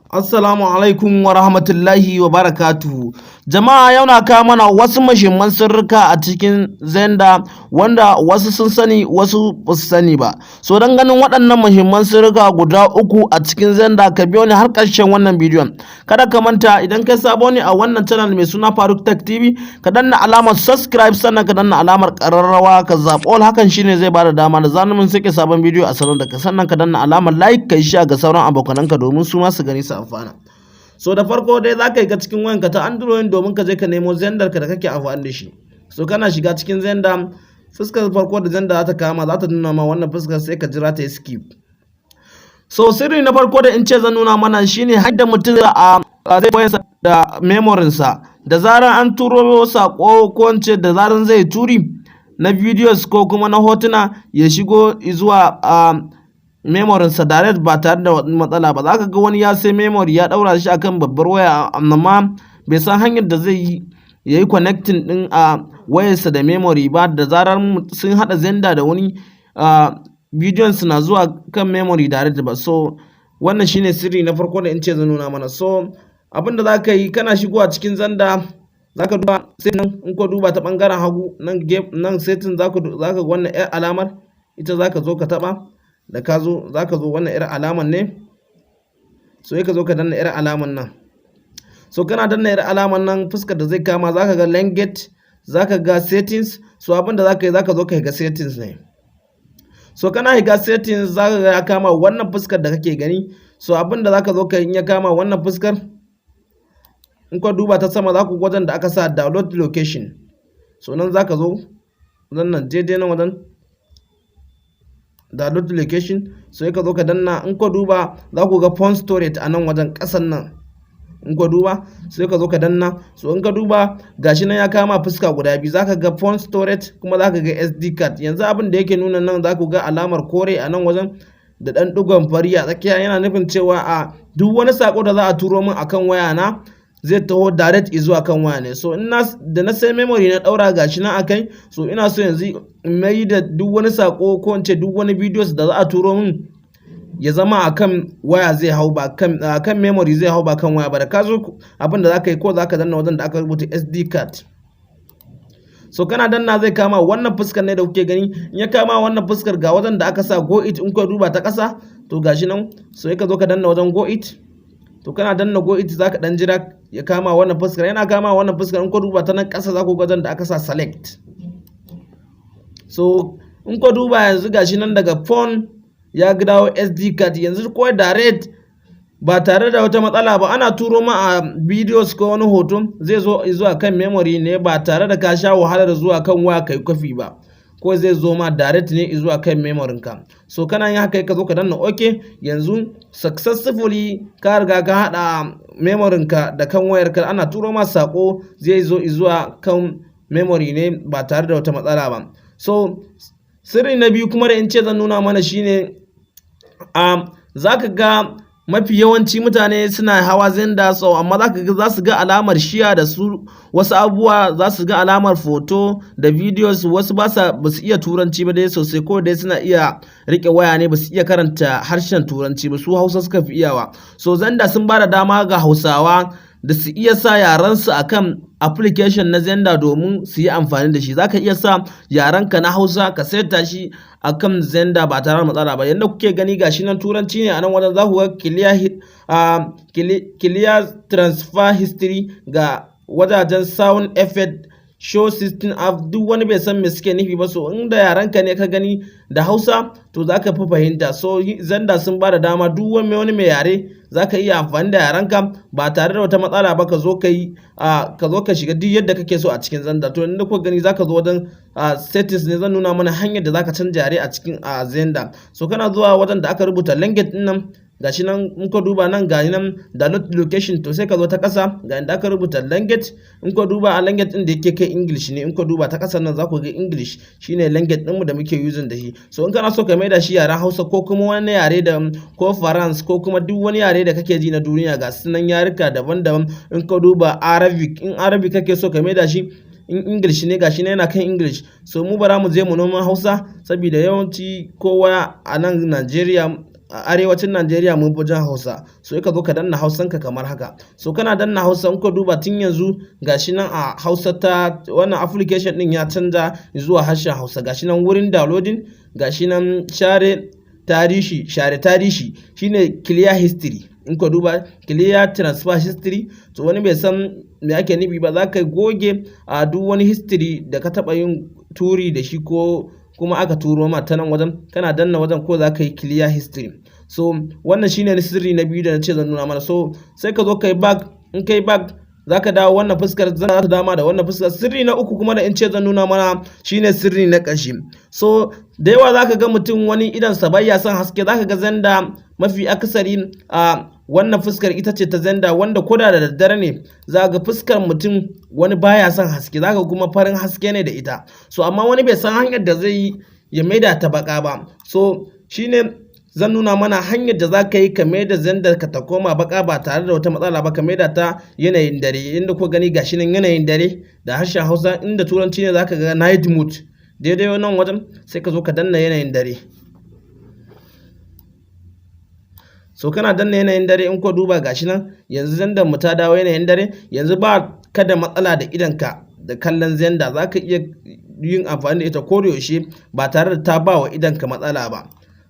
Assalamu alaikum wa rahmatullahi wa barakatuhu. Jama'a, yau na kawo mana wasu muhimman sirrika a cikin Xender wanda wasu sun sani, wasu ba su sani ba. So don ganin waɗannan muhimman sirrika guda uku a cikin Xender, ka biyo ni har ƙarshen wannan bidiyon. Kada ka manta, idan kai sabo ne a wannan channel mai suna Faruk Tech TV, ka danna alamar subscribe, sannan ka danna alamar ƙararrawa, ka zaɓi all. Hakan shine zai bada dama da zarar mun sake sabon bidiyo a sanar da ka. Sannan ka danna alamar like, kai share ga sauran abokananka domin su ma su gani su amfana. So da farko dai, za ka yi ga cikin wayanka ta Android domin ka je ka nemo Xender ka da kake amfani da shi. So kana shiga cikin Xender, fuskar farko da Xender za ta kama, za ta nuna ma wannan fuskar, sai ka jira ta yi skip. So sirri na farko da in ce zan nuna mana shine hadda mutum a zai wayarsa da memorinsa, da zarar an turo sako, ko in ce da zarar zai turi na videos ko kuma na hotuna, ya shigo zuwa a memorinsa direct ba tare da matsala ba. Za ka ga wani ya sai memory ya daura shi akan babbar waya, amma bai san hanyar da zai yi ya yi connecting din a wayarsa da memory ba. Da zarar sun hada Xender da wani, bidiyon na zuwa kan memory direct ba. So wannan shine sirri na farko da in ce zan nuna mana. So abinda za ka yi, kana shigowa cikin Xender, za ka duba sai nan, in ka duba ta bangaren hagu nan, nan setting, za ka ga wannan yar alamar, ita za ka zo ka taba. Da ka zo, za ka zo wannan yar alamar ne. So ka zo ka danna yar alamar nan. So kana danna yar alamar nan, fuskar da zai kama, za ka ga language, za ka ga settings. So abinda za ka yi, za ka zo ka ga settings ne. So kana shiga settings, za ka ga ya kama wannan fuskar da kake gani. So abinda za ka zo ka yi, in ya kama wannan fuskar, in ka duba ta sama, za ku wajen da aka sa download location. So nan za ka zo nan, daidai nan wajen download location. Sai ka zo ka danna. In ka duba, za ku ga phone storage a nan wajen ƙasan nan. In ka duba, sai ka zo ka danna. So in ka duba, gashi nan ya kama fuska guda biyu: zaka ga phone storage, kuma zaka ga SD card. Yanzu abin da yake nuna nan, za ku ga alamar kore a nan wajen da ɗan ɗigon fari a tsakiya, yana nufin cewa a duk wani sako da za a turo min akan waya na zai taho direct zuwa kan waya ne. So ina da na sai memory na daura, gashi nan akai. So ina so yanzu in mai da duk wani sako, ko in ce duk wani videos da za a turo min, ya zama akan waya zai hau, ba kan memory zai hau, ba kan waya ba. Da ka zo, abin da zaka yi ko zaka danna wajen da aka rubuta SD card. So kana danna, zai kama wannan fuskar ne da kuke gani. In ya kama wannan fuskar, ga wajen da aka sa got it. In ka duba ta ƙasa, to gashi nan. So ka zo ka danna wajen got it. To kana danna got it, zaka dan jira ya kama wannan fuskar. Yana kama wannan fuskar, in ka duba ta nan ƙasa, za ku ga wajen da aka sa select. So in ka duba yanzu, gashi nan daga phone ya dawo SD card. Yanzu ko direct, ba tare da wata matsala ba, ana turo ma a videos ko wani hoto, zai zo zuwa kan memory ne ba tare da ka sha wahalar zuwa kan waya kai kwafi ba, ko zai zo ma direct ne zuwa kan memory ka. So kana yin haka, ka zo ka danna OK. Yanzu successfully ka riga ka hada memory ka da kan wayar ka. Ana turo ma sako, zai zo zuwa kan memory ne ba tare da wata matsala ba. So sirri na biyu kuma da in ce zan nuna mana shine zaka ga mafi yawanci mutane suna hawa Xender, so amma zaka ga za su ga alamar share da su wasu abubuwa, za su ga alamar photo da videos. Wasu ba su iya turanci ba dai sosai, ko dai suna iya rike waya ne, ba su iya karanta harshen turanci ba, su Hausa suka fi iyawa. So Xender sun ba da dama ga Hausawa da su iya sa yarensu akan application na Xender domin su yi amfani da shi. Zaka iya sa yarenka na Hausa, ka saita shi akan Xender ba tare da matsala ba. Yanda kuke gani, gashi nan turanci ne a nan wajen. Za ku ga clear transfer history, ga wajajen sound effect, show system app. Duk wani bai san me suke nufi ba. So inda yarenka ne ka gani da Hausa, to za ka fi fahimta. So Xender sun ba da dama duk wani mai yare, za ka iya amfani da yarenka ba tare da wata matsala ba. Ka zo ka shiga duk yadda kake so a cikin Xender. To inda kuka gani, za ka zo wajen settings ne, zan nuna mana hanyar da za ka canja yare a cikin Xender. So kana zuwa wajen da aka rubuta language din nan, gashi nan. In ka duba nan, ga nan download location. To sai ka zo ta ƙasa, ga inda aka rubuta language. In ka duba, a language din da yake kai English ne. In ka duba ta ƙasar nan, za ku ga English shine language ɗinmu da muke using da shi. So in kana so ka maida shi yaren Hausa, ko kuma wani yare da ko France, ko kuma duk wani yare da kake ji na duniya, ga sunan yaruka daban-daban. In ka duba Arabic, in Arabic kake so ka maida shi, in English ne, gashi ne yana kan English. So mu bara mu je mu noman Hausa, saboda yawanci kowa a nan Najeriya A arewacin Najeriya mun fi jin Hausa. So ka zo ka danna Hausanka kamar haka. So kana danna Hausa, in ka duba tun yanzu gashi nan a Hausa ta, wannan application din ya canza zuwa harshen Hausa. Gashi nan wurin downloading, gashi nan share tarihi. Share tarihi shine clear history. In ka duba clear transfer history, to wani bai san me ake nufi ba. Za ka goge a duk wani history da ka taɓa yin turi da shi ko kuma aka turo ma ta nan wajen. Kana danna wajen ko za ka yi clear history. So wannan shine sirri na biyu da na ce zan nuna mana. So sai ka zo ka yi back. In ka yi back, za ka dawo wannan fuskar, za ta dama da wannan fuskar. Sirri na uku kuma da in ce zan nuna mana shine sirri na ƙarshe. So da yawa za ka ga mutum wani idan sa baya son haske. Za ka ga Xender mafi akasari a wannan fuskar ita ce ta Xender, wanda koda da daddare ne za ga fuskar mutum wani baya son haske, za ka kuma farin haske ne da ita. So amma wani bai san hanyar da zai yi ya maida ta baka ba. So shine zan nuna mana hanyar da za ka yi ka maida Xender ka ta koma baka ba tare da wata matsala ba, ka maida ta yanayin dare. Inda kuka gani gashi nan yanayin dare da harshen Hausa, inda Turanci ne za ka ga night mode daidai wannan wajen. Sai ka zo ka danna yanayin dare. So kana danna yanayin dare, in ko duba gashi nan yanzu Xender mu ta dawo yanayin dare. Yanzu ba ka da matsala da idonka da kallon Xender. Za ka iya yin amfani da ita ko da yaushe ba tare da ta ba wa idonka matsala ba.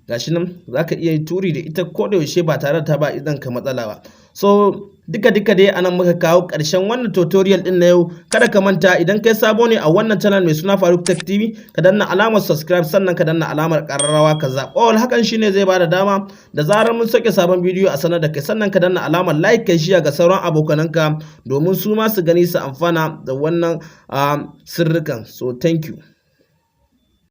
Gashi nan za ka iya turi da ita ko da yaushe ba tare da ta ba idonka matsala ba. So duka duka dai anan muka kawo ƙarshen wannan tutorial din na yau. Kada ka manta, idan kai sabo ne a wannan channel mai suna Faruk Tech TV, ka danna alamar subscribe, sannan ka danna alamar ƙararrawa, ka zaɓa all. Hakan shine zai bada dama da zarar mun sauke sabon bidiyo a sanar da kai. Sannan ka danna alamar like, kai share ga sauran abokananka domin su ma su gani su amfana da wannan sirrikan. So thank you.